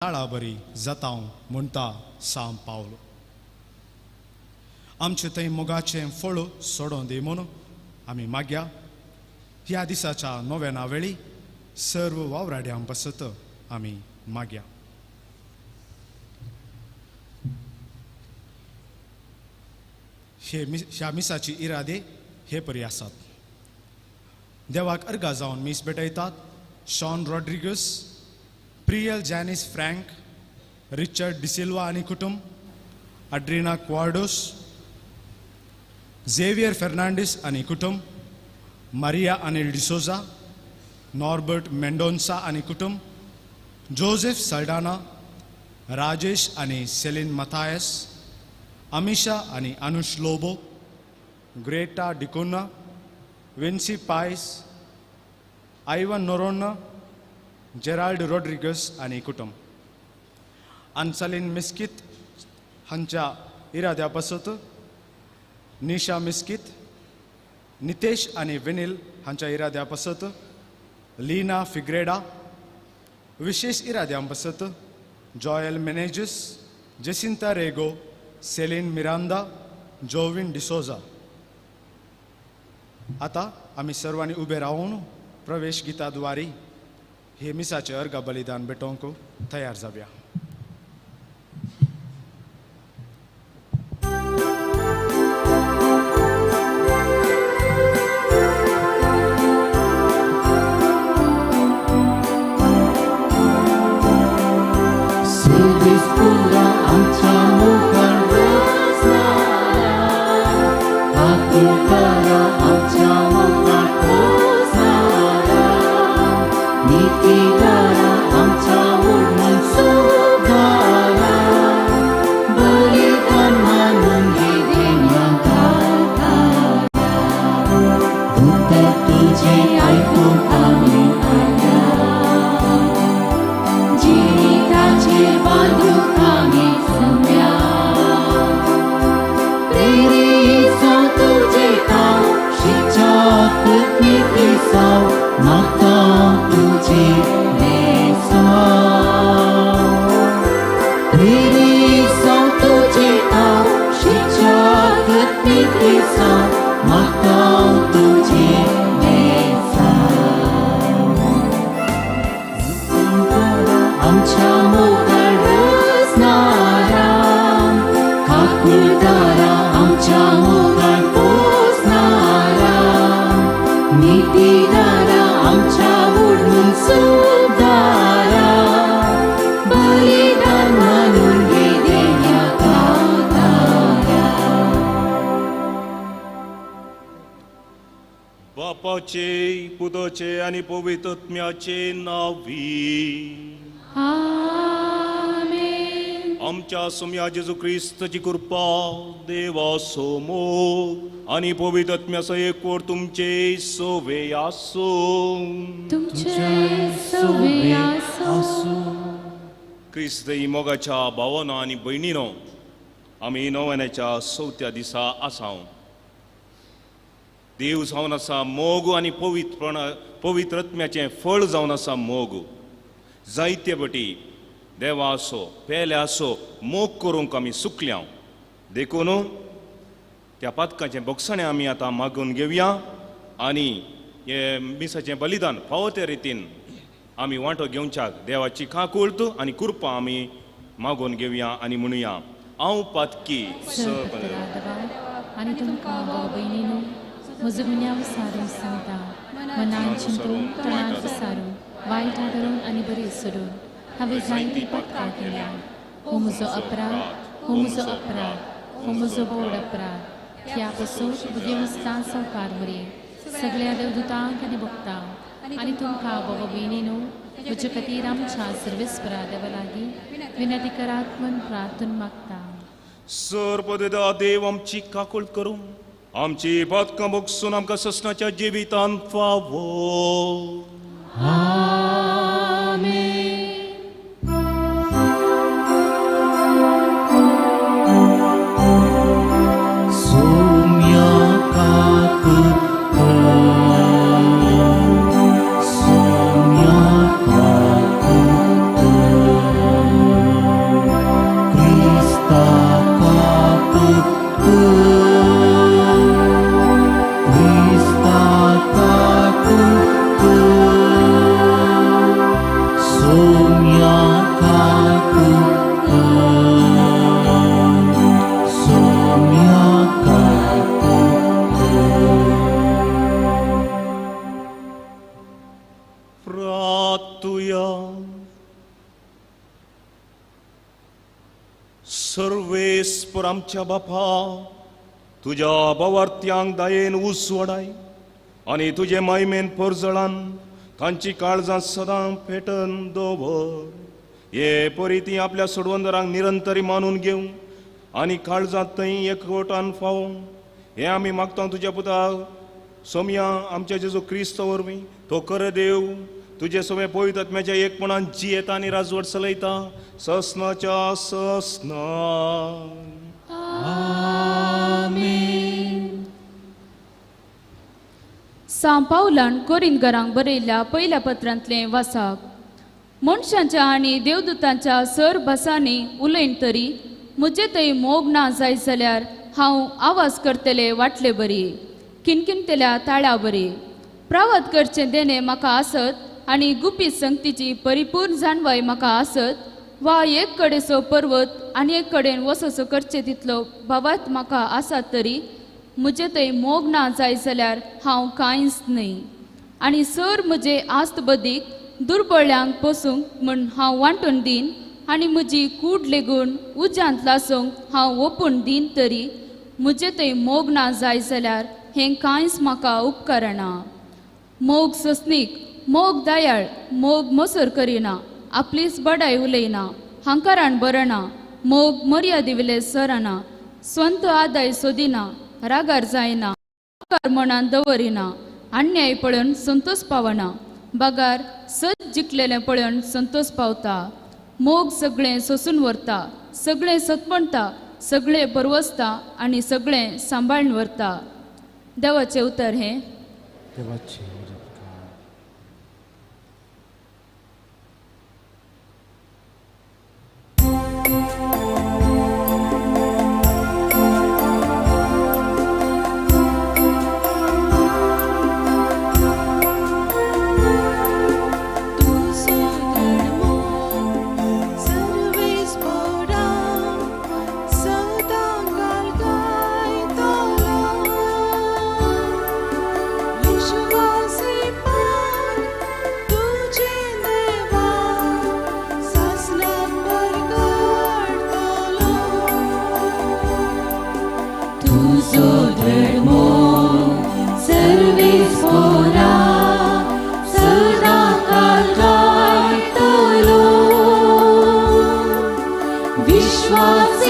ताळा बरी जाता म्हणटा सांव पावलो. आमचे थंय मोगाचें फळ सोडोवन दी म्हणून आमी मागया. ह्या दिसाच्या नोवेना वेळी सर्व वावराड्यां पासत आमी मागया. ह्या मिसाची इरादे हे परी आसात. देवाक अर्गा जावन मीस भेटयतात Sean Rodrigues, Priyal Janice Frank, Richard D'Silva आनी कुटुंब, अड्रिना क्वार्डोस, झेवियर फेर्नांडीस आनी कुटुंब, मारिया अनिल डिसोजा, नॉर्बर्ट मेंडोन्सा आनी कुटुंब, जोसेफ सल्डाना, राजेश आनी सेलीन मथायस, अमिशा आनी अनुश लोबो, ग्रेटा डिकोना, विन्सी पायस, आयवन नोरोन्ना, जेराल्ड रॉड्रिगस आनी कुटुंब. अन्सलीन मिस्कित हांच्या इराद्या पासत निशा मिस्कित, नितेश आनी विनील हांच्या इराद्या पासत लीना फिग्रेडा, विशेष इराद्यां पासत जॉयल मेनेजीस, जेसिंता रेगो, सेलीन मिरांदा, जोविन डिसोजा. आतां आमी सर्वांनी उबे रावन प्रवेश गिताद्वारी हे मिसाचे अर्घ बलिदान भेटोवंक तयार जावया. बापाचे पुताचे आनी पवित्र आत्म्याचे नांवी आमेन. आमच्या सोम्या जेजू क्रिस्ताची कृपा, देवाचो मोग आनी पवित्र आत्म्याचो एकवट तुमचे सोवे आसूं. तुमचे सोवे आसूं. क्रिस्त मोगाच्या भावानो आनी भयणीनो, आमी नव्याच्या चवथ्या दिसा आसाव. देव जावन आसा मोग आनी पवित्रपण पवित्र आत्म्याचें फळ जावन आसा मोग. जायते पटी देवाचो पेल्याचो मोग करूंक आमी सुकल्या. देखून त्या पातकाचें बोगसाणें आमी आतां मागून घेवया आनी हे मिसाचें बलिदान फावो त्या रितीन आमी वांटो घेवच्याक देवाची काकूळत आनी कृपा आमी मागून घेवया आनी म्हणुया, हांव पातकी आनी तुमकां भाव भयणीनो म्हजो गुन्यांव सारून सांगता, मनान चिंतून तोंडान सारून वायट धरून आनी बरी सोडून हांवें जायतीं पथकां केल्या. हो म्हजो अपराध, हो म्हजो अपराध, हो म्हजो व्हड अपराध. ह्या पसून बुद्धिमस्तान सावकार मरे सगळ्या देवदूतांक आनी भक्तांक आनी तुमकां बाबा भयणीनो म्हजे खातीर आमच्या सर्वेस्परा देवा लागीं विनंती करात म्हूण प्रार्थना मागता. सर्वदा देव आमची काकूळ करूं, आमची पातकां भोगसून आमकां ससनाच्या जिवितांत फावो. आमेन. सोम्या काकूळ कर, सोम्या काकूळ कर. सर्वेस्पर आमच्या बापा, तुज्या बावार्थ्यांक दयेन उजवाडाय आनी तुजे मायमेन परजळान तांची काळजां सदां पेटन दवर. हे परी ती आपल्या सोडवंदरांक निरंतरी मानून घेवं आनी काळजांत थंय एकवटान फावों. हें आमी मागता तुज्या पुता सोमया आमच्या जेजू क्रिस्त वरवीं. तो कर देव तुजे सगळे पवित्र आत्म्याच्या एकपणान जियेता आनी राजवट चलयता ससनाच्या ससना. आमेन. सां पावलान कोरिंदगरांक बरयल्ल्या पयल्या पत्रांतलें वासाक. मनशांच्या आनी देवदूतांच्या सर भासांनी उलयन तरी म्हजे थंय मोग ना जाय जाल्यार हांव आवाज करतले वाटले बरी, किनकिनतल्या ताळ्या बरी. प्रावत करचें देणें म्हाका आसत आनी गुपीत संगतीची परिपूर्ण जाणवाय म्हाका आसत, वा एक कडेचो पर्वत आनी एक कडेन वसोसो करचें तितलो भावात म्हाका आसात तरी म्हजे थंय मोग ना जाय जाल्यार हांव कांयच न्हय. आनी सर म्हजे आस्त बदीक दुर्बळ्यांक पोसूंक म्हूण हांव वांटून दीन आनी म्हजी कूड लेगून उज्यांत लासूंक हांव ओपून दीन तरी म्हजे थंय मोग ना जाय जाल्यार हें कांयच म्हाका उपकरना. मोग सस्नीक, मोग दयाळ, मोग मोसर करिना, आपलीच बडाय उलयना, हांकारान बरना, मोग मर्यादिविले सरना, स्वंत आदाय सोदिना, रागार जायना, उपकार मनान दवरिना, अन्याय पळोवन संतोष पावना, बगार सत जिखलेलें पळोवन संतोष पावता. मोग सगळें सोसून व्हरता, सगळें सतपणटा, सगळें बरवसता आनी सगळें सांबाळून व्हरता. देवाचें उतर हें. देवाचें. विश्वासी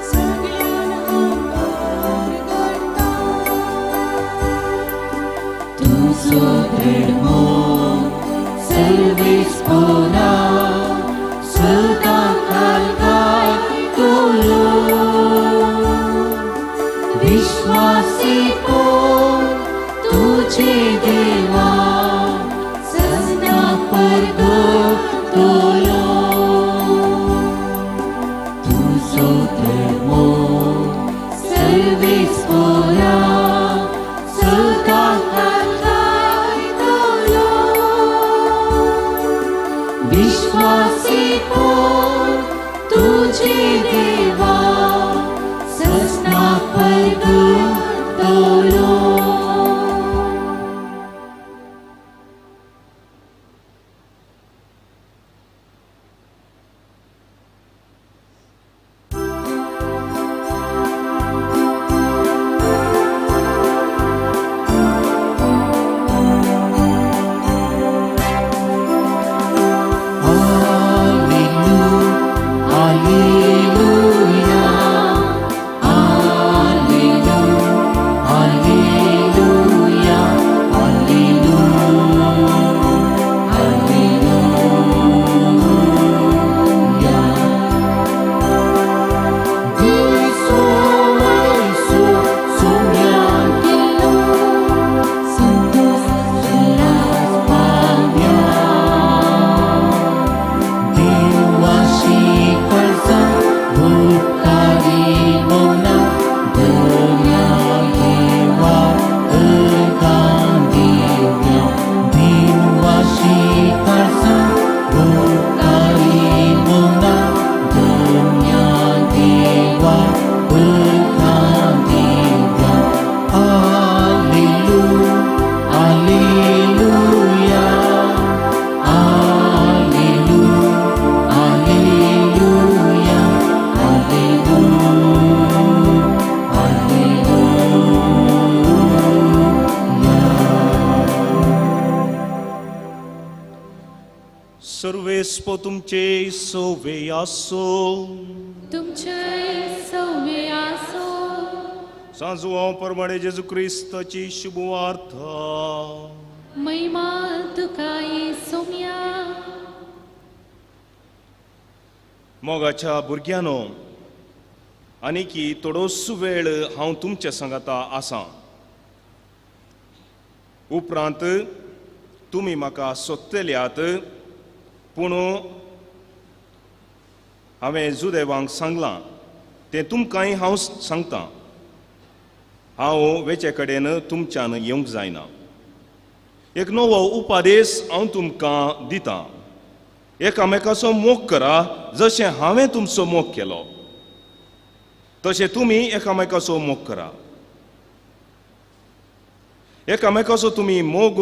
सगळ्यान अंबर. तुजो धर्मो सर्वेस पोरा सदां लायतलो विश्वासी पोर तुजे देवा ससना परगटलो. सर्वेस्पो तुमचे सोवे आसो, तुमचे सोवे आसो. सांजवां परमाणे जेजू क्रिस्ताची शुभवार्ता. महिमा तुका सोम्या. मोगाच्या भुरग्यांनो, आनीकी थोडोसो वेळ हांव तुमच्या सांगाता आसा. उपरांत तुमी म्हाका सोदतल्यात, पूण हांवें जुदेवांक सांगलां तें तुमकांय हांव सांगतां. हांव वेचे कडेन तुमच्यान येवंक जायना. एक नवो उपदेश हांव तुमकां दितां, एकामेकाचो मोग करा जशें हांवें तुमचो मोग केलो तशें तुमी एकामेकाचो मोग करा. एकामेकाचो तुमी मोग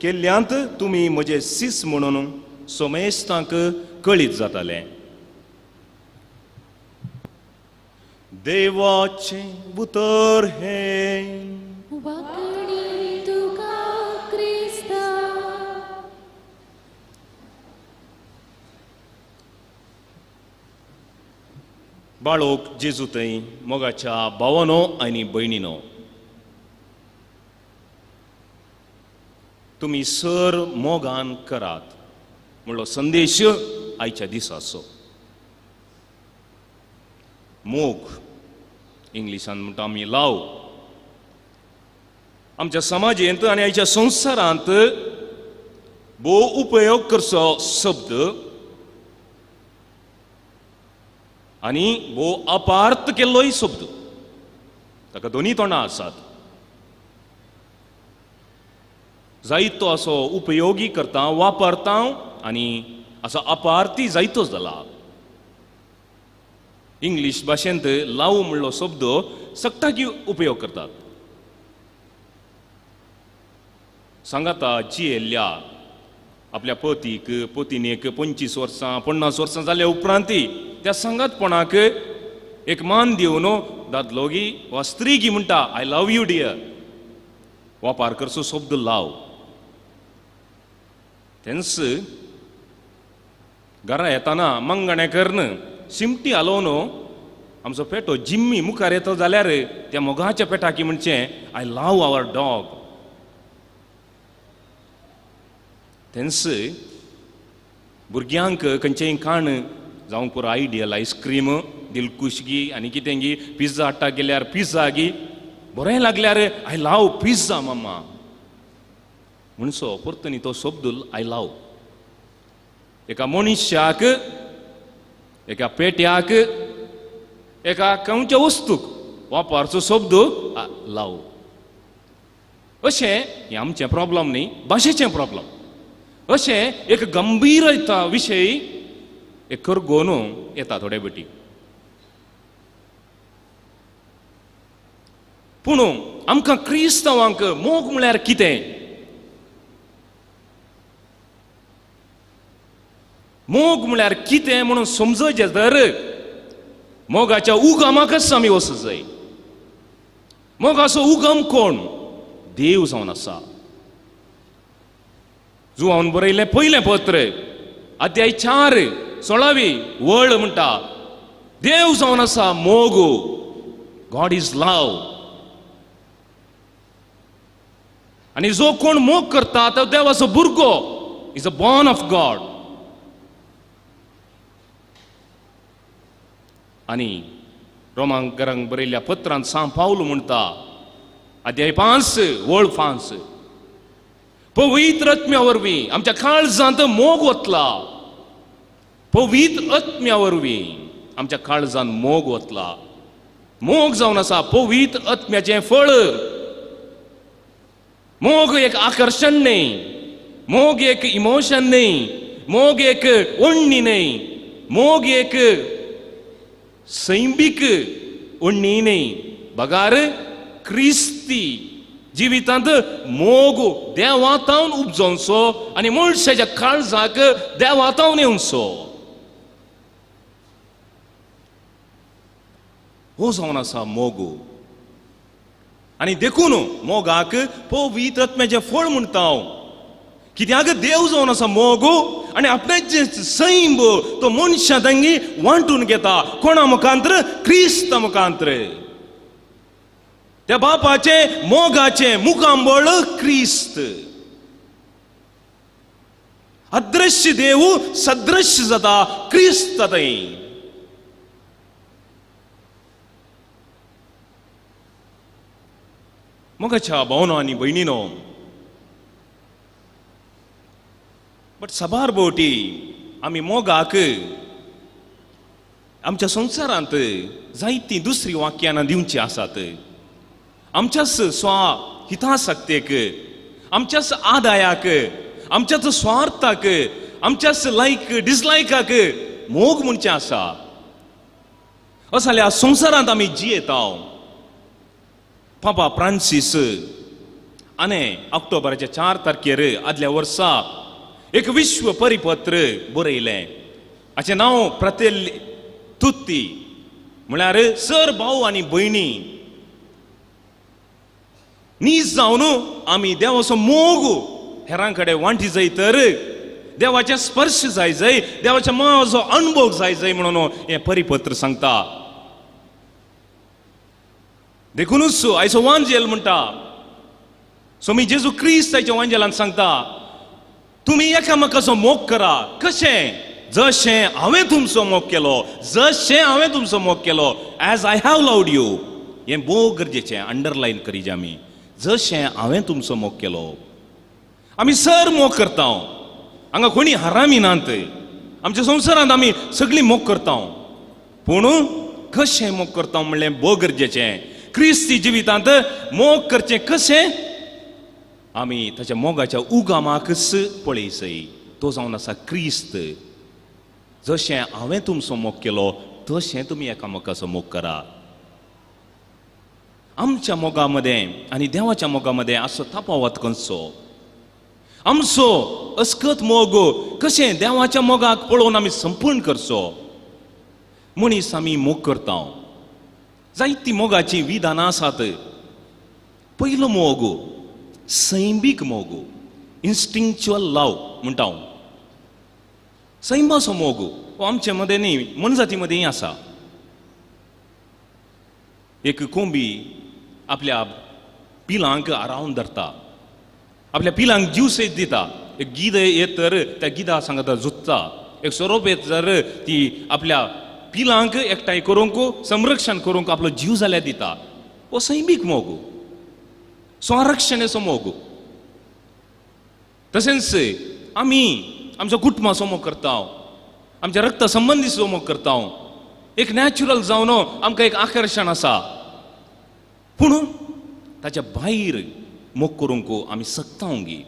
केल्ल्यांत तुमी म्हजे सीस म्हणून सोमेस्तांक कळीत जातालें. देवाचें उतर हें. वाकणी तुका क्रिस्ता. बाळोक जेजू थंय मोगाच्या भावानो आनी भयणीनो, तुमी सर मोगान करात म्हणलो संदेश आयच्या दिसाचो. मोग इंग्लिशान म्हणटा आमी लाव. आमच्या समाजेंत आनी आयच्या संवसारांत भोव उपयोग करचो शब्द आनी भोव अपार्थ केल्लोय शब्द. ताका दोनी तोंडां आसात. जायतो असो उपयोगी करता वापरता आनी असो अपार्थी जायतोच जाला. इंग्लीश भाशेंत लाव म्हणलो शब्द सक्ताकी उपयोग करतात. सांगाता जियेल्ल्या आपल्या पतीक पतिनेक 25 वर्सां 50 वर्सां जाल्या उपरांत त्या सांगातपणाक एक मान दिवन दादलोगी वा स्त्रीगी म्हणटा I love you dear. वापर करचो शब्द लाव. तेन्स घरा येताना मंगणें करन सिमटी हालोवन आमचो पेटो जिम्मी मुखार येतो जाल्यार त्या मोगाच्या पेटाकी म्हणचें I love our dog. तेन्स भुरग्यांक खंयचेंय खाण जावंक पुरो आयडियल आयस्क्रीम दिलकुशगी आनी कितें गी पिझ्झा हाडटा गेल्यार पिझ्झा गी बरें लागल्यार I love pizza मम्मा म्हणसो परतनी तो शब्द I love. एका मनशाक एका पेट्याक एका खंयच्या वस्तूक वापरचो शब्द लाव. अशें हें आमचें प्रॉब्लम न्ही, भाशेचें प्रॉब्लम. अशें एक गंभीर विशय एक करगोन येता थोडे बेटी. पूण आमकां क्रिस्तांवांक मोग म्हळ्यार कितें? मोग म्हळ्यार कितें म्हणून समजचें तर मोगाच्या उगमाकच आमी वचूंक जाय. मोगाचो उगम कोण? देव जावन आसा. जुवान बरयलें पयलें पत्र अध्याय 4 16वी वळ म्हणटा, देव जावन आसा मोग. गॉड is love. आनी जो कोण मोग करता तो देवाचो भुरगो, is a born of God. आनी रोमांकरांक बरयल्ल्या पत्रांत सांत पावल म्हणटा अध्याय 5 वळ 5, पवित्र आत्म्या वरवीं आमच्या काळजांत मोग वतला. पवित्र आत्म्या वरवीं आमच्या काळजांत मोग वतला. मोग जावन आसा पवित्र आत्म्याचें फळ. मोग एक आकर्शण न्हय, मोग एक इमोशन न्हय, मोग एक ओडणी न्हय, मोग एक सैमीक ओडणी न्हय, बगार क्रिस्ती जिवितांत मोग देवातावन उपजोवचो आनी मनशाच्या काळजाक देवातावन येवचो. हो जावन आसा मोग. आनी देखून मोगाक पवित्र आत्म्याचें फळ म्हणटा हांव. कित्याक देव जावन आसा मोग आनी आपणाचें सैम तो मनशा तांगी वांटून घेता. कोणा मुखांत्र? क्रिस्ता मुखांत्र. त्या बापाचें मोगाचें मुखांबळ क्रिस्त. अदृश्य देव सदृश्य जाता क्रिस्त थंय. मोगाच्या भावनो आनी भयणीनो, बट साबार भोवटी आमी मोगाक आमच्या संवसारांत जायतीं दुसरीं वाक्यां दिवचीं आसात. आमच्याच स्व हितासक्तेक, आमच्याच आदायाक, आमच्याच स्वार्थाक, आमच्याच लायक डिसलायकाक मोग म्हणचें आसा. अशें जाल्यार संवसारांत आमी जियेता. पापा फ्रांसीस आनी ऑक्टोबराच्या 4 तारखेर आदल्या वर्सा एक विश्व परिपत्र बरयलें. हाचें नांव फ्रातेल्ली तुत्ती, म्हळ्यार सर भाव आनी भयणी नीज जावन आमी देवाचो मोग हेरां कडेन वांटी जाय तर देवाचें स्पर्श जाय जाय, देवाच्या मोगाचो अणभव जाय जाय म्हणून हें परिपत्र सांगता. देखुनूच आयचो वांजेल म्हणटा, स्वामी जेजू क्रिस्त आयच्या वांजेलान सांगता, तुमी एकामेकाचो मोग करा. कशें? जशें हांवें तुमचो मोग केलो, जशें हांवें तुमचो मोग केलो, as I have loved you. हें भोव गरजेचें अंडरलायन करीजे आमी. जशें हांवें तुमचो मोग केलो. आमी सर मोग करता. हांगा कोणी हरामी नात. आमच्या संवसारांत आमी सगळीं मोग करता. पूण कशें मोग करता म्हणलें भोव गरजेचें. क्रिस्ती जिवितांत मोग करचें कशें? आमी ताच्या मोगाच्या उगामाकच पळयसय. तो जावन आसा क्रिस्त. जशें हांवें तुमचो मोग केलो तशें तुमी एकामेकाचो मोग करा. आमच्या मोगा मदें आनी देवाच्या मोगा मदें असो तफावत करचो. आमचो अस्कत मोग कशें देवाच्या मोगाक पळोवन आमी संपूर्ण करचो. मनीस आमी मोग करता. जायतीं मोगाचीं विधानां आसात. पयलो मोग सैमीक मोग, इन्स्टिंक्च्युअल लव म्हणटा हांव. सैमाचो मोग हो आमचे मदें न्ही, मनजाती मदेंय आसा. एक कोंबी आपल्या पिलांक आरावन धरता, आपल्या पिलांक जीव सयत दिता. एक गीद येत तर त्या गिदा सांगता झुजता. एक सोरोप येत तर ती आपल्या पिलांक एकठांय करूंक, संरक्षण करूंक आपलो जीव जाल्यार दिता. हो सैमीक मोग, संरक्षणेचो मोग. तशेंच आमी आमच्या कुटुंबाचो मोग करता, आमच्या रक्त संबंदीचो मोग करता. एक नॅचरल जावन आमकां एक आकर्शण आसा, पूण ताच्या भायर मोग करूंक आमी शकता गी.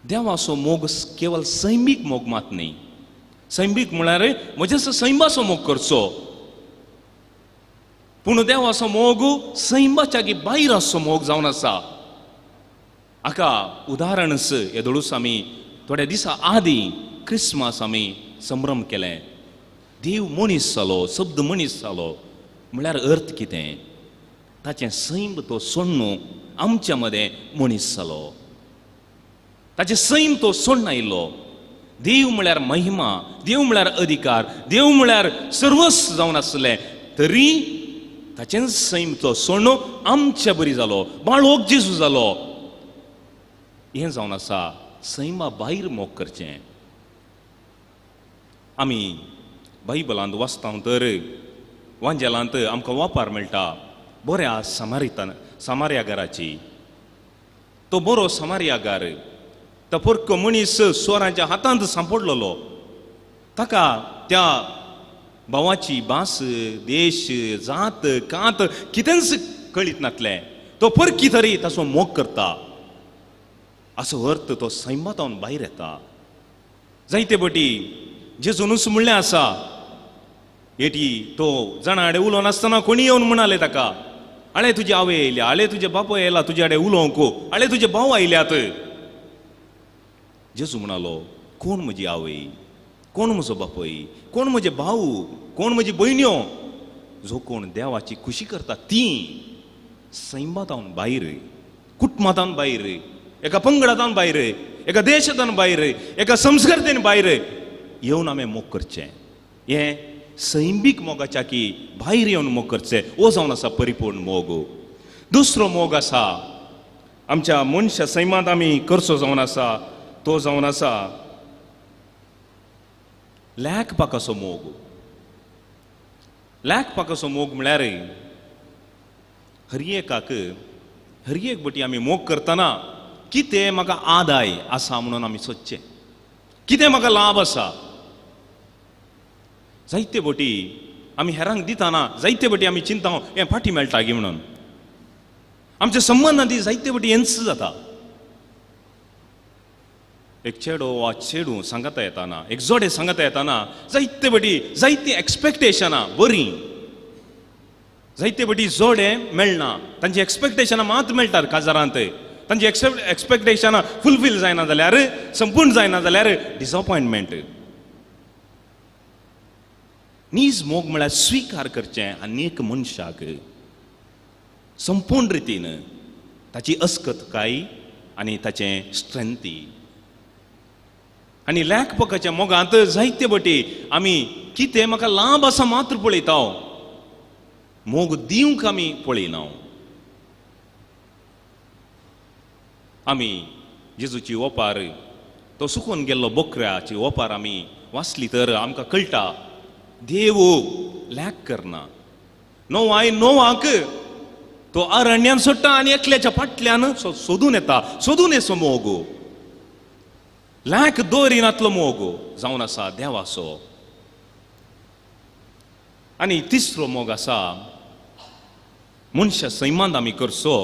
देवाचो मोग केवल सैमीक मोग मात न्ही. सैमीक म्हळ्यार म्हज्या सैमाचो मोग करचो, पूण देवाचो मोग सैमाच्या भायर आसचो मोग जावन आसा. हाका उदाहरण येदोळूच आमी थोड्या दिसा आदीं क्रिसमस आमी संभ्रम केलें. देव मनीस जालो, शब्द मनीस जालो म्हळ्यार अर्थ कितें? ताचें सैम तो सोडून आमच्या मदें मनीस जालो, ताचें सैम तो सोडून आयलो. देव म्हळ्यार महिमा, देव म्हळ्यार अधिकार, देव म्हळ्यार सर्वस्व जावन आसलें तरी ताचें सैम तो सोडून आमच्या बरी जालो, बाळोक जेजू जालो. हें जावन आसा सैमा भायर मोग करचें. आमी बायबलांत वाचता तर वांजेलांत आमकां वापर मेळटा बऱ्या समारितान समार्यागाराची. तो बरो समार्यागार, तो परको मनीस चोरांच्या हातांत सांपडलेलो, ताका त्या भावाची भास, देश, जात, कात कितेंच कळीत नासलें. तो परकी तरी ताचो मोग करता. असो अर्थ तो सैमांत भायर येता. जायते पटी जेजूनच म्हणलें आसा, एटी तो जाणा आडे उलोवन आसतना कोणी येवन म्हणाले ताका, आळे तुजी आवय येयल्या, आळे तुजे बापूय येयला तुजे आडे उलोवंक, आळे तुजे भाव आयल्यात. जेजू म्हणालो, कोण म्हजी आवय, कोण म्हजो बापूय, कोण म्हजे भाव, कोण म्हजी भयण्यो? जो कोण देवाची खुशी करता ती सैमांतावन भायर, कुटुंबांतावन भायर, एका पंगडांतावन भायर, एका देशांतावन भायर, एका संस्कृतीन भायर येवन आमी मोग करचें. हें सैमीक मोगाच्या की भायर येवन मोग करचें, हो जावन आसा परिपूर्ण मोग. दुसरो मोग आसा आमच्या मनशा सैमांत आमी करचो जावन आसा, तो जावन आसा लेखपाकाचो मोग. लेखपाकाचो मोग म्हळ्यार हर एकाक हर एक बटी आमी मोग करतना कितें म्हाका आदाय आसा म्हणून आमी सोदचें, कितें म्हाका लाभ आसा. जायते बटी आमी हेरांक दितना जायते बटी आमी चिंता हें फाटीं मेळटा गी म्हणून आमच्या संबंदांत जायते बटी हेंच जाता. एक चेडो वा चेडूं सांगता येताना, एक जोडे सांगता येताना जायते बटी जायतीं एक्सपेक्टेशनां बरीं, जायते बटी जोडे मेळना, तांची एक्सपेक्टेशनां मात मेळटात काजारांत, तांची एक्सपेक्टेशनां फुलफील जायना जाल्यार, संपूर्ण जायना जाल्यार डिसअपॉयंटमेंट. नीज मोग म्हळ्यार स्विकार करचें आनी एक मनशाक संपूर्ण रितीन ताची अस्कतकाय आनी ताचें स्ट्रेंथी. आनी लेखपकाच्या मोगांत जायते बटी आमी कितें म्हाका लाभ आसा मात्र पळयता, मोग दिवंक आमी पळयना. आमी जेजूची ओपार, तो सुकून गेल्लो बोकऱ्याची ओपार आमी वाचली तर आमकां कळटा देव लॅक करना. नोवाय नोवाक तो अरण्यान सोडटा आनी एकल्याच्या फाटल्यान सोदून येता, सोदून येसो मोग लॅक दवरिनातलो मोग जावन आसा देवाचो. आनी तिसरो मोग आसा मनशा सैमांत आमी करचो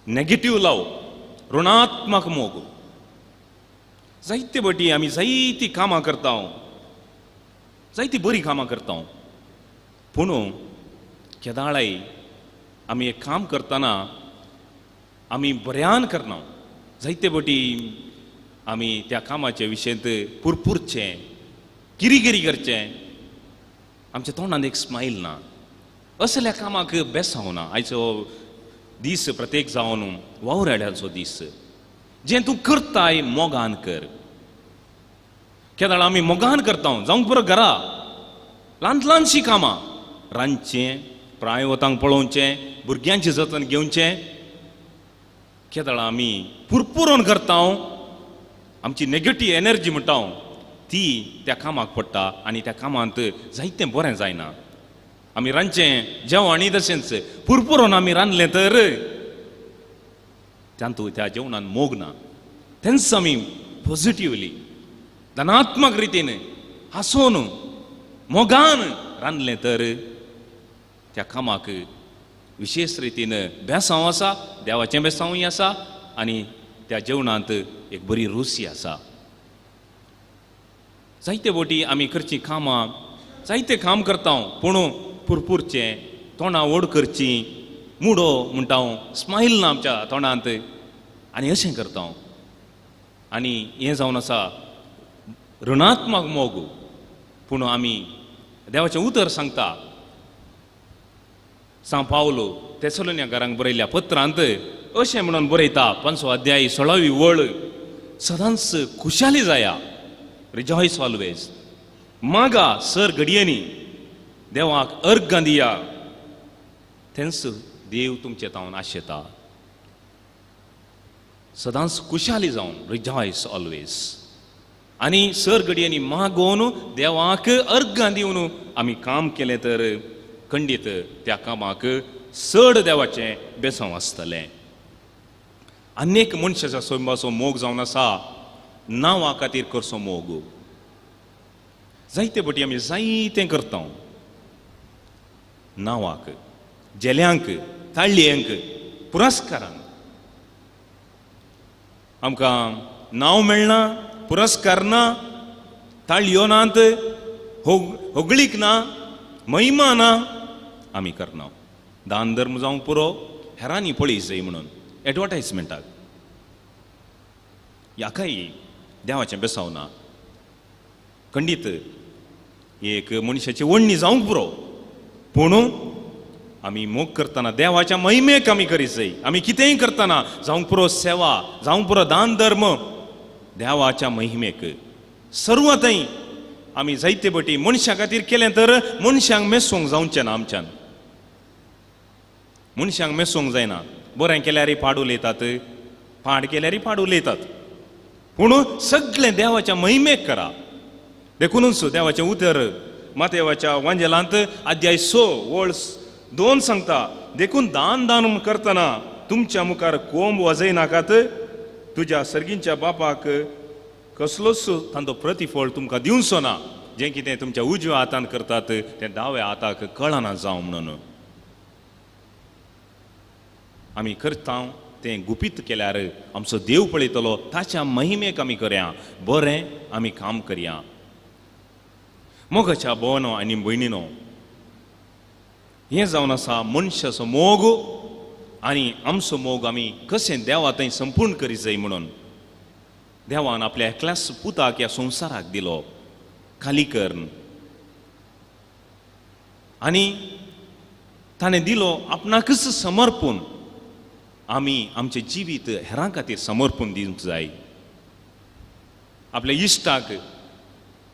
नेगेटीव लव, ऋणात्मक मोग. जायते बटी आमी जायतीं कामां करता, जायतीं बरीं कामां करता, पूण केदाळाय आमी एक काम करतना आमी बऱ्यान करना. जायते बटी आमी त्या कामाचे विशयंत पुरपुरचें, गिरी करचें, आमच्या तोंडांत एक स्मायल ना, असल्या कामाक बेसावना. आयचो दीस प्रत्येक जावन वावराड्याचो दीस, जें तूं करताय मोगान कर. केदाळ आमी मोगान करता, जावंक पुरो घरा ल्हान ल्हानशीं कामां, रांदचें, प्रायवतांक पळोवचें, भुरग्यांचें जतन घेवचें. केदाळ आमी पुरपुरोन करता, आमची नेगेटीव एनर्जी म्हणटा ती त्या कामाक पडटा आनी त्या कामांत जायतें बरें जायना. आमी रांदचें जेवण तशेंच पुरपुरोन आमी रांदलें तर तातूंत त्या जेवणान मोग ना. तेंच आमी पॉझिटिवली धनात्मक रितीन हांसोन मोगान रांदलें तर त्या कामाक विशेश रितीन बेसांव आसा, देवाचें बेसांवूय आसा आनी त्या जेवणांत एक बरी रुची आसा. जायते बोटी आमी करचीं कामां, जायते काम करता पूण पुरपुरचें, तोंडां ओड करचीं, मुडो म्हणटा हांव, स्मायल ना आमच्या तोंडांत आनी अशें करता हांव. आनी हें जावन आसा ऋणात्मक मोग. पूण आमी देवाचें उतर सांगता, सांव पावलो तेसलोनिया घरांक बरयल्ल्या पत्रांत अशें म्हणून बरयता, 5 अध्याय 16वी वळ, सदांच खुशाली जाया, रिजॉयस ऑलवेज, मागा सर घडयेनी, देवाक अर्गां दिया, तेंच देव तुमचे तावन आशेता. सदांच खुशाली जावन, रिजॉयस ऑलवेज, आनी सर घडयेनी मागोवन देवाक अर्गां दिवन आमी काम केलें तर खंडीत त्या कामाक चड देवाचें बेसांव आसतलें. अनेक मनशाच्या सोंबाचो मोग जावन आसा नांवा खातीर करचो मोग. जायते पटी आमी जायतें करता नांवाक, जेल्यांक, ताळयांक, पुरस्कारांक. आमकां नांव मेळना, पुरस्कार ना, ताळयो नात, होगळीक ना, महिमा ना, आमी करना. दान धर्म जावंक पुरो, हेरांनी पळय जाय म्हणून एडवर्टायजमेंटाक. ह्याकाय देवाचें बेसांव ना. खंडीत एक मनशाची वण्णी जावंक पुरो, पूण आमी मोग करतना देवाच्या महिमेक आमी करीत जाय. आमी कितेंय करतना जावंक पुरो सेवा, जावंक पुरो दान धर्म, देवाच्या महिमेक सर्व थंय आमी जायते पटी मनशां खातीर केलें तर मनशांक मेसूंक जावचें ना. आमच्यान मनशांक मेसूंक जायना. बरें केल्यारय पाड उलयतात, पाड केल्यारय पाड उलयतात, पूण सगळें देवाच्या महिमेक करा. देखूनच देवाचें उतर मातेवाच्या वांजेलांत अध्याय 6 वळ 2 सांगता, देखून दान दान करतना तुमच्या मुखार कोंब वाजयनाकात, तुज्या सर्गींच्या बापाक कसलोच तांचो प्रतिफळ तुमकां दिवचो ना. जें कितें तुमच्या उजव्या हातान करतात तें दाव्या हाताक कळना जावं म्हणून. आमी करता तें गुपीत केल्यार आमचो देव पळयतलो, ताच्या महिमेक आमी करया, बरें आमी काम करया. मोगाच्या भोवनो आनी भयणीनो, हें जावन आसा मनशाचो मोग आनी आमचो मोग आमी कशें देवा थंय संपूर्ण करी जाय म्हणून. देवान आपल्या एकल्याच पुताक ह्या संवसाराक दिलो खाली करून, आनी ताणें दिलो आपणाकच समर्पून. आमी आमचें जिवीत हेरां खातीर समर्पून दिवंक जाय. आपल्या इश्टाक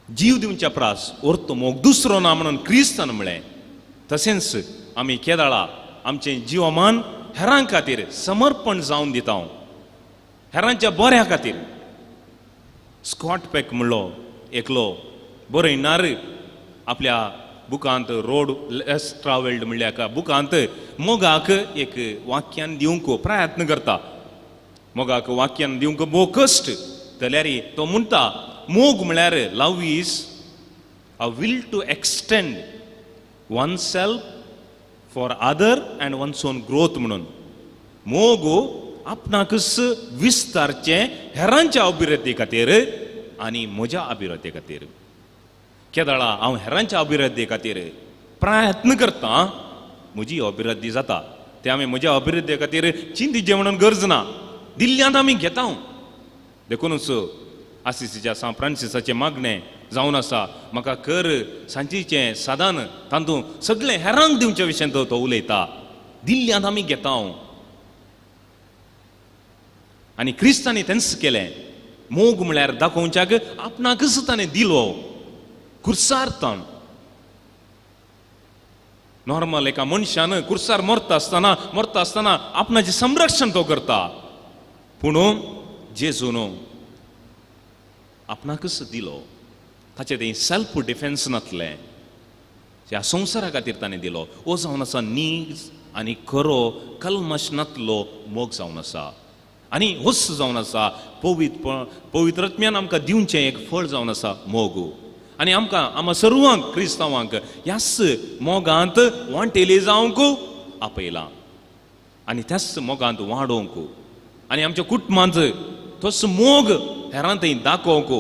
जीव दिवच्या प्रास orto मोग दुसरो ना म्हणून क्रिस्तान म्हळें. तशेंच आमी केदाळा आमचें जिवमान हेरां खातीर समर्पण जावन दिता, हेरांच्या बऱ्या खातीर. स्कॉट पेक म्हणलो एकलो बरयणार आपल्या बुकांत रोड लेस ट्रावेल्ड म्हणल्या एका बुकांत मोगाक एक वाक्यान दिवंक प्रयत्न करता. मोगाक वाक्यान दिवंक भोव कश्ट जाल्यार तो म्हणटा, मोग म्हळ्यार love is a will to extend oneself for other and one's own growth म्हणून. मोग आपणाकच विस्तारचें हेरांच्या अभिवृद्धी खातीर आनी म्हज्या अभिवृद्धी खातीर. केदाळा हांव हेरांच्या अभिवृद्धी खातीर प्रयत्न करता, म्हजी अभिवृद्धी जाता. ते आमी म्हज्या अभिवृद्धी खातीर चिंतिचें म्हणून गरज ना, दिल्ल्यांत आमी घेता. देखूनच आसिसीच्या सांत फ्रांसिसाचें मागणें जावन आसा, म्हाका कर सांचीचें सादान तातूंत सगळें हेरांक दिवच्या विशयांत तो उलयता. दिल्ल्यांत आमी घेता. आनी क्रिस्तांनी तेंच केलें. मोग म्हळ्यार दाखोवच्याक आपणाकच ताणें दिलो कुर्सार. ताण नॉर्मल एका मनशान कुर्सार मरता आसतना आपणाचें संरक्षण तो करता, पूण जेजून आपणाकच दिलो. ताचें तें सेल्फ डिफेन्स नासलें, ह्या संवसारा खातीर ताणें दिलो. हो जावन आसा नीज आनी खरो कल्मश नातलो मोग जावन आसा. आनी होच जावन आसा पवित्र आत्म्यान आमकां दिवचें एक फळ जावन आसा मोग. आनी आमकां आमकां सर्वांक क्रिस्तांवांक ह्याच मोगांत वांटेली जावंक आपयलां आनी त्याच मोगांत वाडोवंक आनी आमच्या कुटुंबांत तोच मोग हेरां थंय दाखोवंक,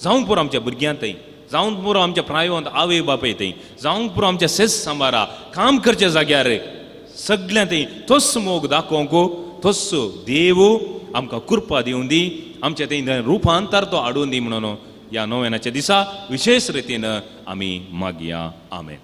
जावंक पुरो आमच्या भुरग्यां थंय, जावंक पुरो आमच्या प्रायवांत आवय बापाय थंय, जावंक पुरो आमच्या सेस सांबारा काम करच्या जाग्यार सगळ्यां थंय तोच मोग दाखोवंक तोच देव आमकां कृपा दिवन दी, आमच्या थंय रुपांतर तो हाडून दी म्हणून ह्या नोवेनाच्या दिसा विशेष रितीन आमी मागया. आमेन.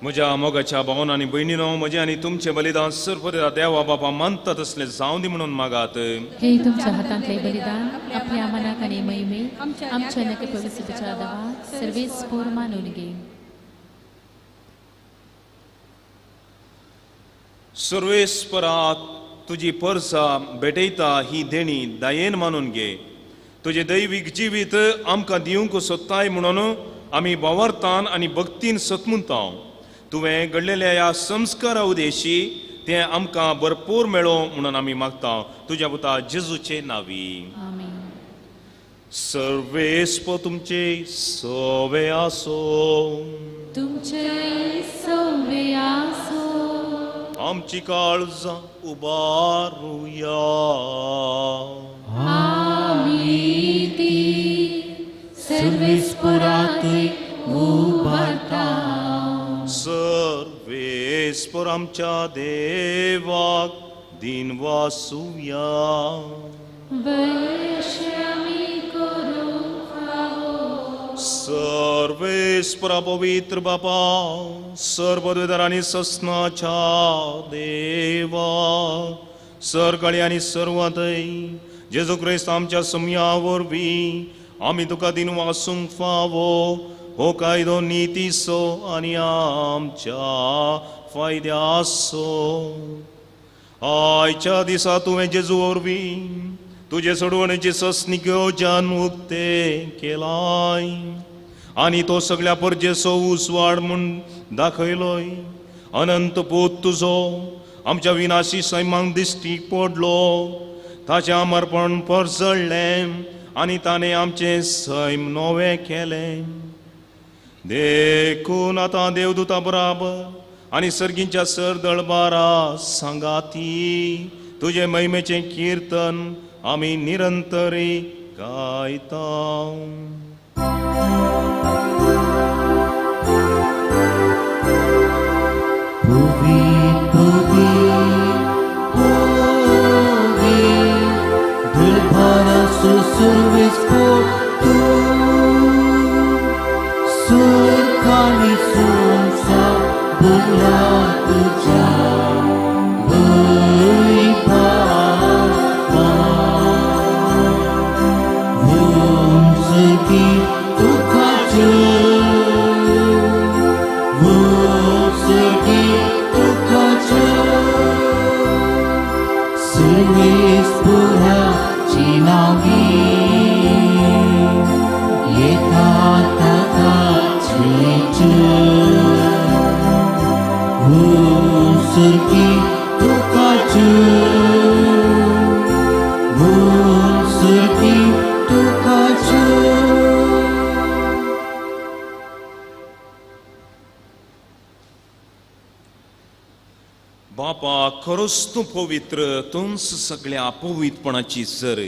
म्हज्या मोगाच्या भावन आनी भयणीनो, म्हजें आनी तुमचें बलिदान सर्व देवा बापा मानता तसलें जावं दी म्हणून मागात. हे तुमच्या हातांतले बलिदान आपल्या मनाक आनी महिमे आमच्या नके पवित्रतेच्या दवा सर्वेस पोर मानून घे. सर्वेस्परा तुजी परसा भेटयता ही देणी दयेन मानून घे. तुजें दैवीक जिवीत आमकां दिवंक सोदताय म्हणून आमी भावार्थान आनी भक्तीन सतमुंता. तुवें घडलेल्या ह्या संस्कारा उदेशी तें आमकां भरपूर मेळो म्हणून आमी मागता तुज्या पुता जेजूचे नांवी. सर्वेस्प तुमचे सवे आसो, तुमचे सवे आसो. आमची काळजां उबारुया, आमी ती सर्वेस्परात उबारता. सर्वेस्पर आमच्या देवाक दिनवासुया. सर्वेस्परा पवित्र बापा, सर्वद्वेदार आनी सस्नाच्या देवा, सरकाळी आनी सर्वांतय जेजू क्रिस्त आमच्या समया वरवीं आमी तुका दिनवासूंक फावो हो कायदो नितीचो आनी आमच्या फायद्याचो. आयच्या दिसा तुवें जेजू वरवीं तुजे सोडवणेची सस्निक्यो जान उक्ते केलाय आनी तो सगळ्या परजेचो उजवाड म्हूण दाखयलोय. अनंत पूत तुजो आमच्या विनाशी सैमांक दिश्टी पडलो, ताचें अमरपण परजळ्ळें आनी ताणें आमचें सैम नवें केलें. देखून आतां देवदूता बराबर आनी सर्गींच्या सरदळबारा सांगाती तुजे महिमेचें कीर्तन आमी निरंतरी गायता. पुवी पुवी पुवी दुर्भारासो सुरवेस पोतू सुरखानी सुनसा बुला तुझ्या वैभावा वंसगी तुकाचो वंसगी तुकाचो सुरवेस पुराची नावी येता ताका वंसगी तुकाचो वंसगी तुकाचो. बापा खरोच तूं पवित्र, तूंच सगळ्या पवित्रपणाची सर.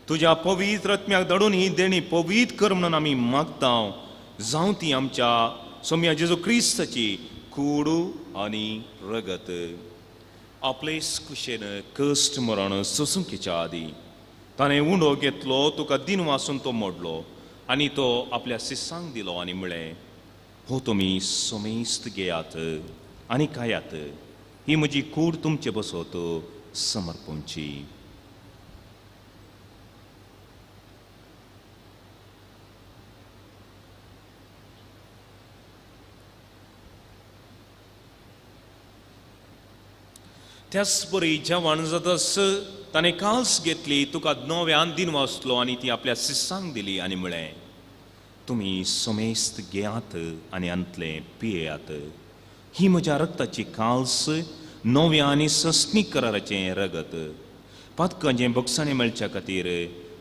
तुज्या पवित्र आत्म्याक धाडून ही देणी पवित्र कर म्हणून आमी मागता. जावं ती आमच्या सोम्या जेजू क्रिस्ताची कूड आनी रगत. आपलेच कुशेन कश्ट मरण सोसुंकेच्या आदी ताणें उंडो घेतलो, तुका दिन वासून तो मोडलो आनी तो आपल्या शिसांक दिलो आनी म्हळें, हो तुमी समेस्त घेयात आनी खायात, ही म्हजी कूड तुमचे बसत समर्पणची. त्याच बरी जेवण जातस ताणें काल्स घेतली, तुका नव्यान दिन वाचलो आनी ती आपल्या शिसांक दिली आनी म्हळें, तुमी समेस्त घेयात आनी अंतलें पियेयात, ही म्हज्या रक्ताची काल्स, नव्या आनी सस्नीक कराराचें रगत. पातकांचें बक्षाणें मेळच्या खातीर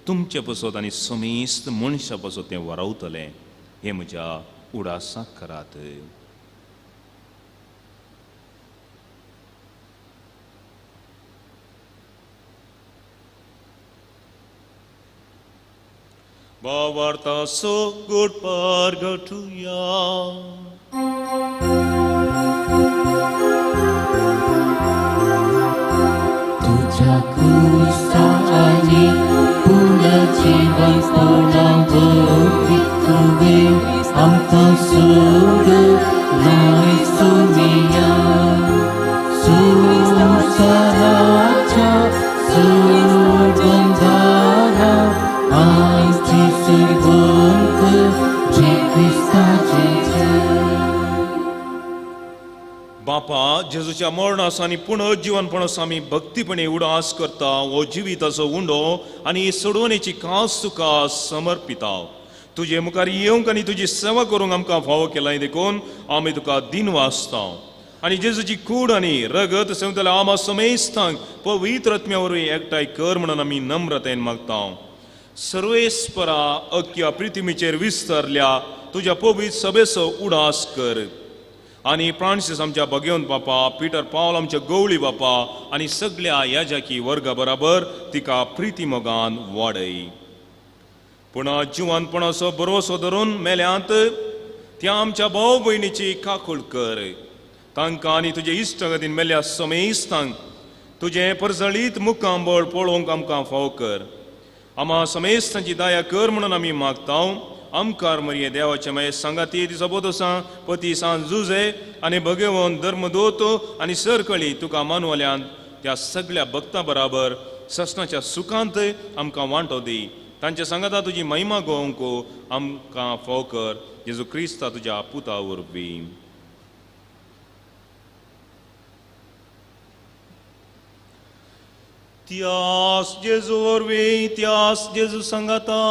तुमचे पसत आनी समेस्त मनशां पसत तें वरावतलें. हें म्हज्या उडासाक करात. भावार्थाचो गोड पारगटुया. तुझ्या क्रुसाची पुनर्जीवनपणा वरवीं तुवें आमकां सोडलाय सोमिया. संवसाराच्या सोडबंधारा आमची सुरवंत जे क्रिस्ताचे. बापा, जेजूच्या मरणास आनी पुनर्जीवनपणास आमी भक्तीपणे उडास करता. हो जिविताचो उंडो आनी सोडवणेची कास तुका समर्पिता. तुजे मुखार येवंक आनी तुजी सेवा करूंक आमकां फावो केलाय देखून आमी तुका दिन वाचता. आनी जेजूची कूड आनी रगत सेवतल्या आमा समेस्तांक पवित्र आत्म्या वरवीं एकठांय कर म्हणून आमी नम्रतेन मागता. सर्वेस्परा अख्ख्या पृथ्वीचेर विस्तारल्या तुज्या पवित्र सभेचो उडास कर. आनी फ्रांसीस आमच्या भगवंत बापा, पिटर पावल आमच्या गवळी बापा आनी सगळ्या याजाकी वर्गा बराबर तिका प्रिती मोगान वाडय. पूण जिवनपणाचो भरवसो धरून मेल्यांत त्या आमच्या भाव भयणीची काकूळ कर. तांकां आनी तुजे इश्टागतीन मेल्ल्या समेस्तांक तुजें परजळीत मुखांबळ पळोवंक आमकां फाव कर. आमा समेस्तांची दया कर म्हणून आमी मागता. आमकार मरिये देवाचे मागीर सांगाती तिचो बोदोसां पती सांज जुजे आनी भगवंत धर्मदूत आनी सरकळी तुका मानवल्यान त्या सगळ्या भक्तां बराबर ससनाच्या सुखांत आमकां वांटो दी. तांच्या सांगाता तुजी महिमा गोवंक आमकां फाव कर. जेजू क्रिस्ता तुज्या पुता वरवीं. त्यास जेजू वरवीं, त्यास जेजू सांगाता,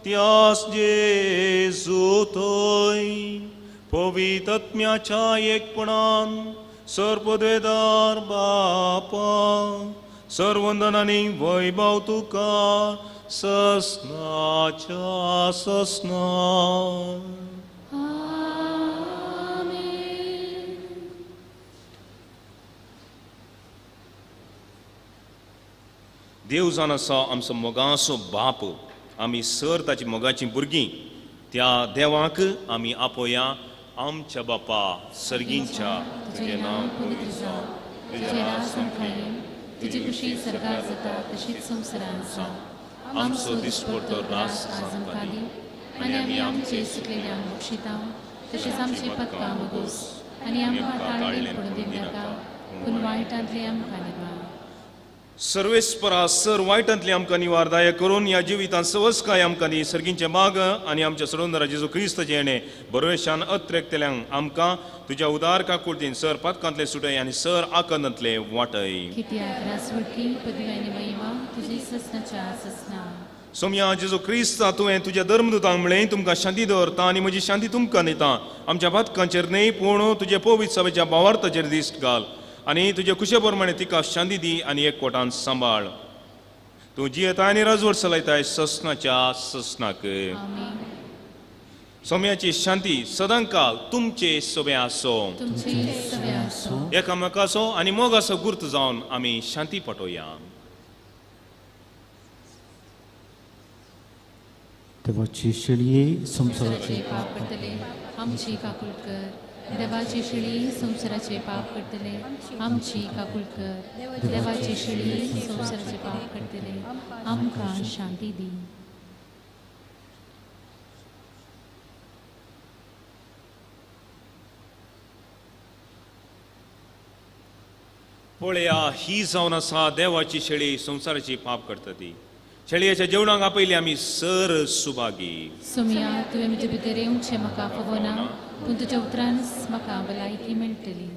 त्यास जेजू थंय पवित्र आत्म्याच्या एकपणान सर्वदेदार बापा सर्वंदन आनी वैभव तुका ससनाच्या ससना. आमेन. देव जावन आसा आमचो मोगाचो बाप, आमी सर ताची मोगाचीं भुरगीं. त्या देवाक आमी आपोया. आमच्या बापा सर्गींच्या, तुजें नांव पवित्र जावं, तुजें राज आमकां येवं, तुजी खुशी सरकार जाता तशीच संवसारांत जावं. आमचो दिसपडतो रास आज आमकां दी आनी आमी आमचे सुकलेल्यांक बक्षिता तशेंच आमचे पदकां बगोस आनी आमकां ताळमेळ पडून दिवनाका, पूण वायटांतले आमकां निवार. सर्वेस्परा सर वायटांतले आमकां निवार दाय करून ह्या जिवितांत सवस्काय आमकां दी. सर्गींचे माग आनी आमच्या सरोंदरा जेजू क्रिस्ताचें येणें बरवेशान अत्रेकतल्यांक आमकां तुज्या उदार काकुळतीन सर पातकांतले सुटय आनी सर आकंदांतले वाटय. कित्याक रासवळकी पदवी आनी महिमा तुजी ससनाच्या ससना. सोमया जेजू क्रिस्ता, तुवें तुज्या धर्मदूतांक म्हळें, तुमकां शांती दवरता आनी म्हजी शांती तुमकां दिता. आमच्या पातकांचेर न्हय पूण तुजे पवित्र सभेच्या भावार्थाचेर दिश्ट घाल आनी तुजे खुशे प्रमाणे तिका शांती दी आनी एकवटान सांबाळ. तूं जियेता आनी राजवट चलयताय ससनाच्या ससनाक. सोम्याची शांती सदांकाल तुमचे सोबे आसो. एकामेकाचो आनी मोगाचो गुर्त जावन आमी शांती पटोवया. देवाची शेळये संवसाराचे पाप करतले आमची काकूळ कर. देवाची शेळी संवसाराचे पाप करतले आमची काकूळ कर. देवाची शेळी संवसाराचे पाप करतले आमकां शांती दी. पळया, ही जावन आसा देवाची शेळी संवसाराची पाप करता ती. शेळयेच्या जेवणाक आपयली आमी सर सुभागी. सोमया, तुवें म्हजे भितर येवचें म्हाका फावना, पूण तुज्या उतरानच म्हाका भलायकी मेळटली.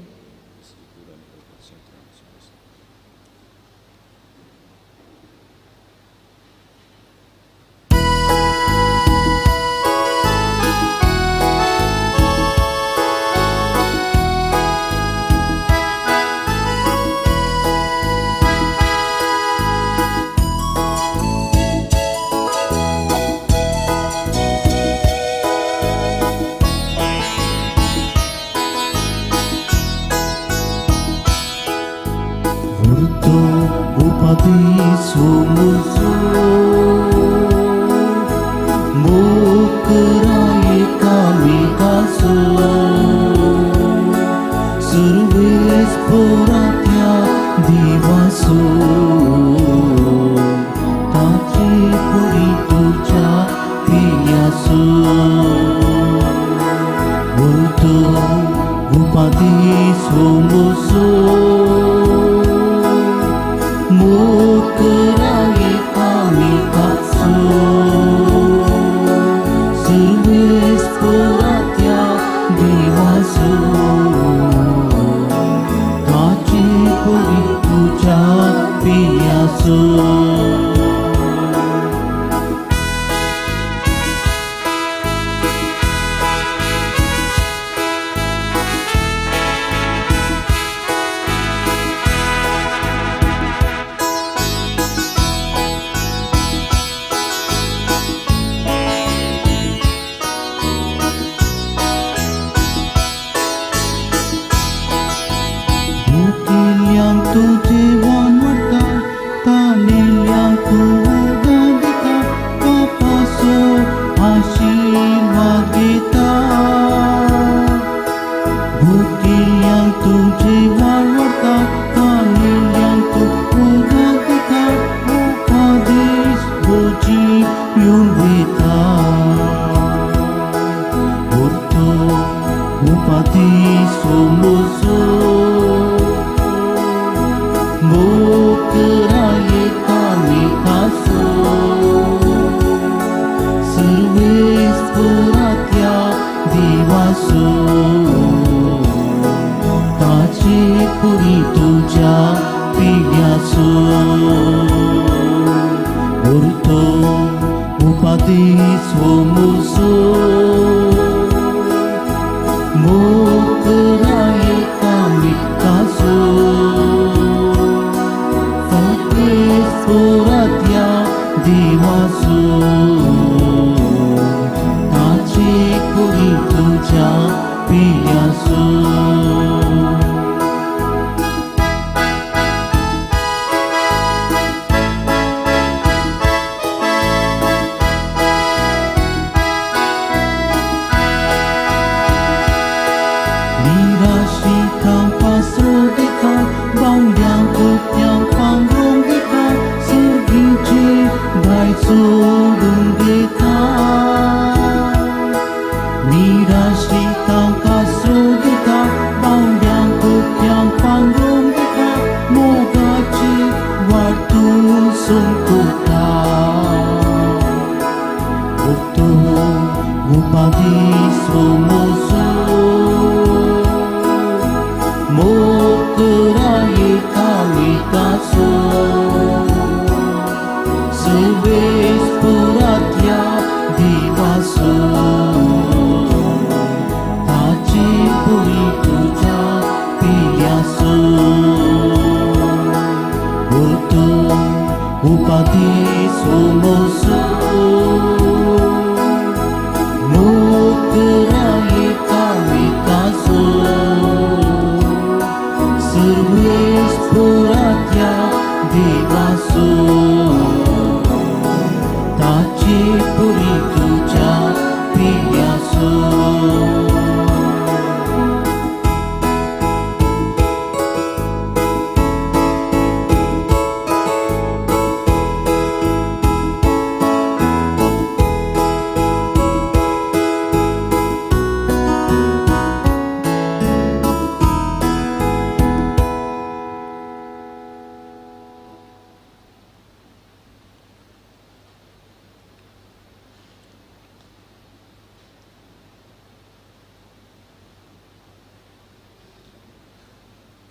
जोडून घेता निराश्रितांक आसरो दिता बावड्यांक कुप्यांक पांगरून दिता मोगाची वाट तूं संकुता उक्तो उपाधी सोमोसो मोग कराये कामितासो सर्वेस पुरात्या देवासो ताचे पुरी तुज्या पिल्यासो उतो उपाधी सोमोसो मोग कराये कामितासो सर्वेस पुरात्या देवासो ताचे पुरी तुज्या पिल्यासो.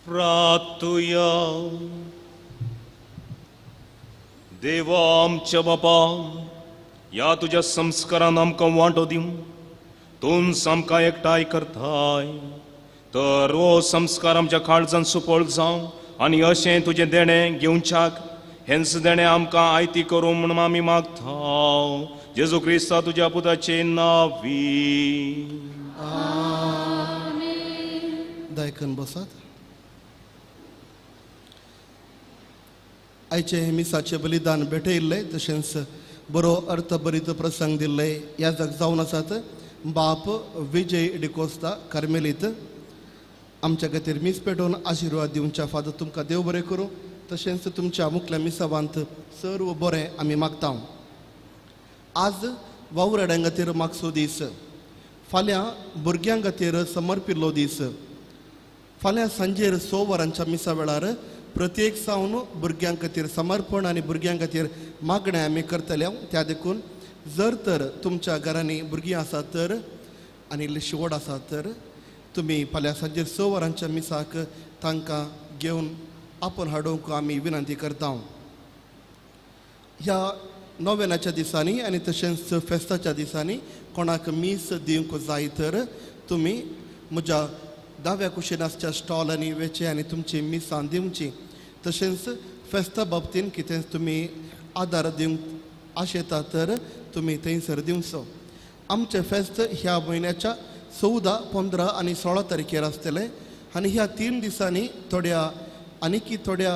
प्रार्थुया. देवा आमच्या बापा, ह्या तुज्या संस्कारान आमकां वांटो दिवं तूंच आमकां एकठांय करताय तर हो संस्कार आमच्या काळजान सुपळ जावं आनी अशें तुजें देणें घेवच्याक हेंच देणें आमकां आयती करूं म्हूण आमी मागता जेजू क्रिस्ता तुज्या पुताचे नांवी. दायकन बसात. आयचे मिसाचें बलिदान भेटयल्लें तशेंच बरो अर्थभरीत प्रसंग दिल्ले ह्या जग जावन आसात बाप विजय डिकोस्ता कार्मेलीत आमच्या खातीर मीस पेटोवन आशिर्वाद दिवच्या फादर तुमकां देव बरें करूं तशेंच तुमच्या मुखल्या मिसावांत सर्व बरें आमी मागता. आज वावराड्यां खातीर मागचो दीस, फाल्यां भुरग्यां खातीर समर्पिल्लो दीस. फाल्यां सांजेर 6 वरांच्या मिसा वेळार प्रत्येक सावन भुरग्यां खातीर समर्पण आनी भुरग्यां खातीर मागणें आमी करतले. त्या देखून जर तर तुमच्या घरांनी भुरगीं आसात तर आनी इल्ली शिवड आसात तर तुमी फाल्यां सांजेर 6 वरांच्या मिसाक तांकां घेवन आपोवन हाडूंक आमी विनंती करता. ह्या नोवेनाच्या दिसांनी आनी तशेंच फेस्ताच्या दिसांनी कोणाक मीस दिवंक जाय तर तुमी म्हज्या दाव्या कुशीन आसच्या स्टॉलांनी वेचें आनी तुमची मिसां दिवची. तशेंच फेस्ता बाबतीन कितेंच तुमी आदार दिवंक आशेता तर तुमी थंयसर दिवचो. आमचें फेस्त ह्या म्हयन्याच्या 14, 15 आनी 16 तारखेर आसतलें आनी ह्या 3 दिसांनी थोड्या आनीकी थोड्या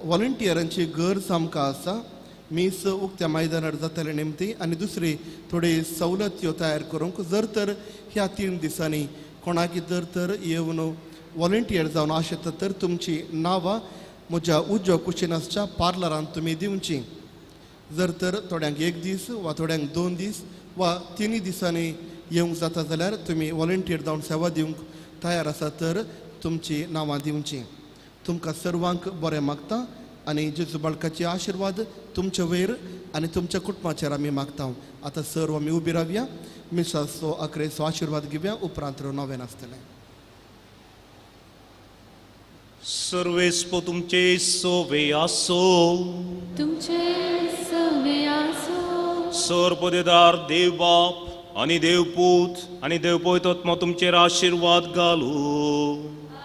वॉलंटियरांची गरज आमकां आसा. मीस उक्त्या मैदानार जातलें निमती आनी दुसरी थोडी सवलत्यो तयार करूंक जर तर ह्या 3 दिसांनी कोणाक जर तर येवन वॉलंटियर जावन आशेता तर तुमची नांवां म्हज्या उजव्या कुशीन आसच्या पार्लरांत तुमी दिवची. जर तर थोड्यांक 1 दीस वा थोड्यांक 2 दीस वा 3 दिसांनी येवंक जाता जाल्यार तुमी वॉलंटियर जावन सेवा दिवंक तयार आसा तर तुमची नांवां दिवची. तुमकां सर्वांक बरें मागता आनी जेजू बाळकाचे आशिर्वाद तुमचे वयर आनी तुमच्या कुटुंबाचेर आमी मागता. आतां सर्व आमी उबी रावया, मिसाचो अकरेचो आशिर्वाद घेवया, उपरांत नवें आसतलें. सर्वेस्पो तुमचे सोवे आसो, तुमचे सोवे आसो. सर्वदेदार देव बाप आनी देवपूत आनी देव पवित्र तुमचेर आशिर्वाद घालू.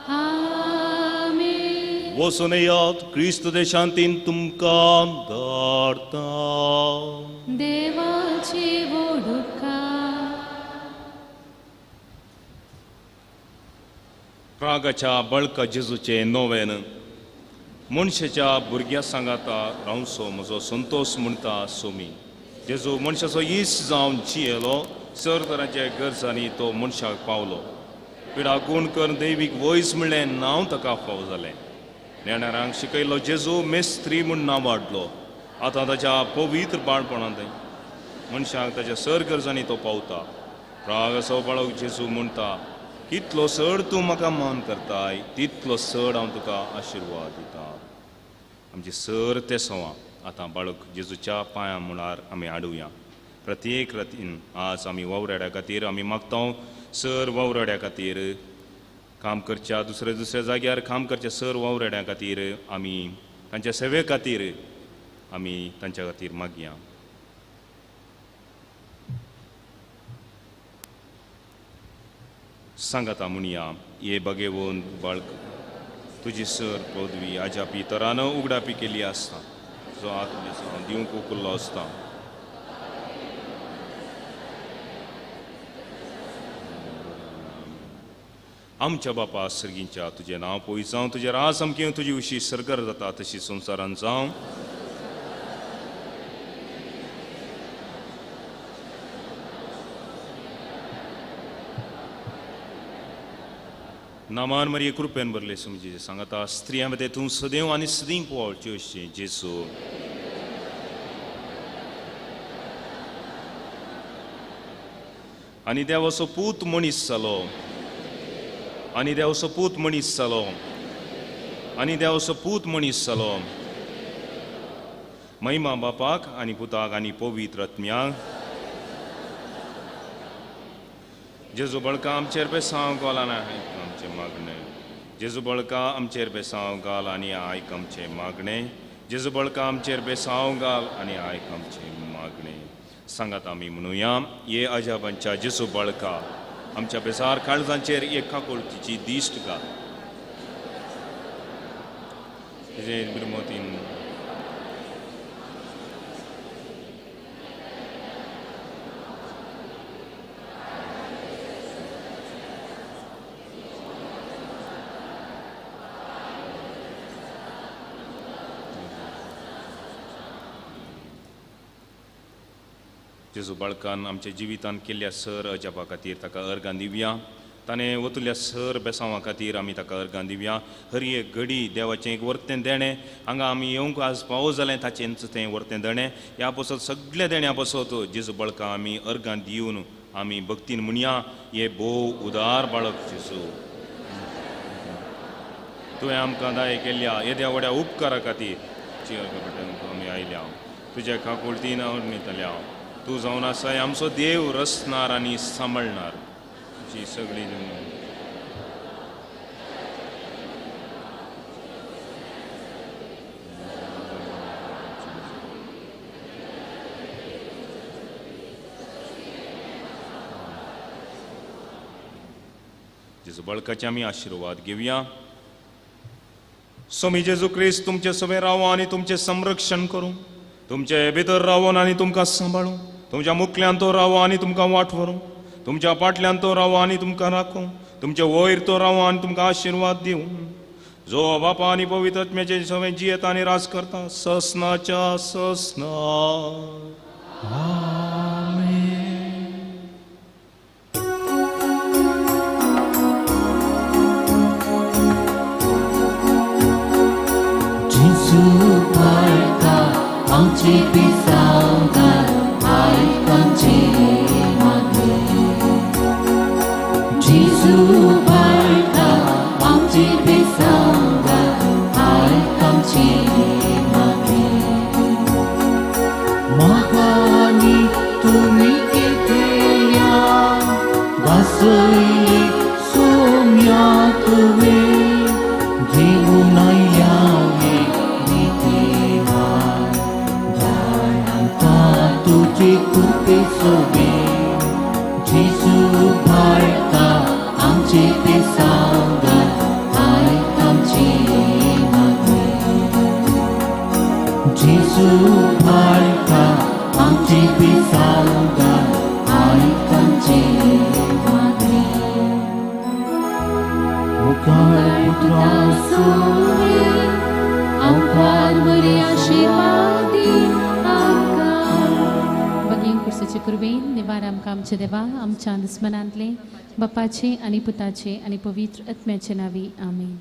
आमेन. वचून येयात, क्रिस्त देशांतीन तुमकां धाडता. देवाची वोडुका. प्रागाच्या बळका जेजूचे नोवेन मनशाच्या भुरग्या सांगाता रावचो म्हजो संतोश म्हणटा सोमी. जेजू मनशाचो इस जावन जियेलो, सर तरांच्या गरजांनी तो मनशाक पावलो. पिडा गुण करून दैवीक वयस म्हणलें नांव ताका फाव जालें. नेणारांक शिकयलो जेजू मेस्त्री म्हूण नांव वाडलो. आतां ताच्या पवित्र बाळपणांत मनशाक ताच्या सर गरजांनी तो पावता. राग असो बाळक जेजू म्हणटा, कितलो चड तूं म्हाका मान करताय तितलो चड हांव तुका आशिर्वाद दिता. आमचे सर ते सवां आतां बाळक जेजूच्या पांयां मुळार आमी हाडुया. प्रत्येक रातीन आज आमी वावराड्या खातीर आमी मागता, सर वावराड्या खातीर काम करच्या दुसऱ्या दुसऱ्या जाग्यार काम करच्या सर वावराड्या खातीर आमी तांच्या सेवे खातीर आमी तांच्या खातीर मागया. सांगाता म्हणया, ये बगेवन बाळक तुजी सर पदवी आजापी तरान उगडापी केली आसता, जो आत्म दिवंक उकुल्लो आसता. आमच्या बापा सर्गींच्या तुजें नांव पळय जावं, तुजें राज आमकें, तुजी उशी सरगर जाता तशी संवसारान जावं. नामान मरिये कृपेन भरले समजी सांगता, स्त्रियां मदें तूं सदैव आनी सदीं पोवची अशी जेजू. आनी देवाचो पूत मनीस जालो, आनी देवाचो पूत मनीस जालो, आनी देवाचो पूत मनीस जालो. महिमा बापाक आनी पुताक आनी पवित्र आत्म्याक. जेजू बळका आमचेर बेसांव घाल आनी आयक आमचें मागणें. जेजू बळका आमचेर बेसांव घाल आनी आयक आमचें मागणें. जेजू बळका आमचेर बेसांव घाल आनी आयक आमचें मागणें. सांगात आमी म्हणुया, ये अजाबांच्या जेजू बळका आमच्या बेसार काळजांचेर एक काकुळतीची दिश्ट घाल. तुजें बिरमतीन जेजू बाळकान आमच्या जिवितान केल्ल्या सर अजापा खातीर ताका अर्गां दिवया. ताणें वतल्या सर बेसांवा खातीर आमी ताका अर्गां दिवया. हर एक घडी देवाचें एक वर्तें देणें हांगा आमी येवंक आज पावो जालें ताचेंच तें वर्तें देणें. ह्या पासत सगल्या देण्या पासत जेजू बाळका आमी अर्गां दिवन आमी भक्तीन म्हणया, हे भोव उदार बाळक जेजू, तुवें आमकां दाय केल्ल्या येद्या व्हड्या उपकारा खातीर तुजी अर्गां आमी आयल्या. तुज्या काकुळतीन हांव न्हितल्या. तूं जावन आसाय आमचो देव, रचणार आनी सांबाळणार. तुजी सगळी जेजू बळकाचे आमी आशिर्वाद घेवया. स्वामी जेजू क्रिस्त तुमचे सगळे रावो आनी तुमचें संरक्षण करूं, तुमचे भितर रावोन आनी तुमकां सांबाळूं, तुमच्या मुखल्यान तो रावो आनी तुमकां वाट व्हरूं, तुमच्या फाटल्यान तो रावो आनी तुमकां राखूं, तुमचे वयर तो रावो आनी तुमकां आशिर्वाद दिवं. जो बापा आनी पवित्र आत्म्याचे सगळे जियेता आनी राज करता ससनाच्या ससना. आमची पिसावगार आयक आमचें मागणें. जेजू बाळका आमची पिसावगार आयक आमचें मागणें. मोगानी तुमी केल्या वासयले सोम्या तुवें घेवन आयल्या. तुझे कृपे सोबे जेजू बाळका आमचे पिसावगार आयक आमचें मागणें. जेजू बाळका आमचे पिसावगार आयक आमचें मागणें. मुखार पुत्रा सोबे आमकां बरी आशिर्वाद दी आमकां. कुर्साचे कृपेन निवार आमकां आमच्या देवा आमच्या दुस्मनांतले बापाचे आनी पुताचे आनी पवित्र आत्म्याचे नांवी. आमेन.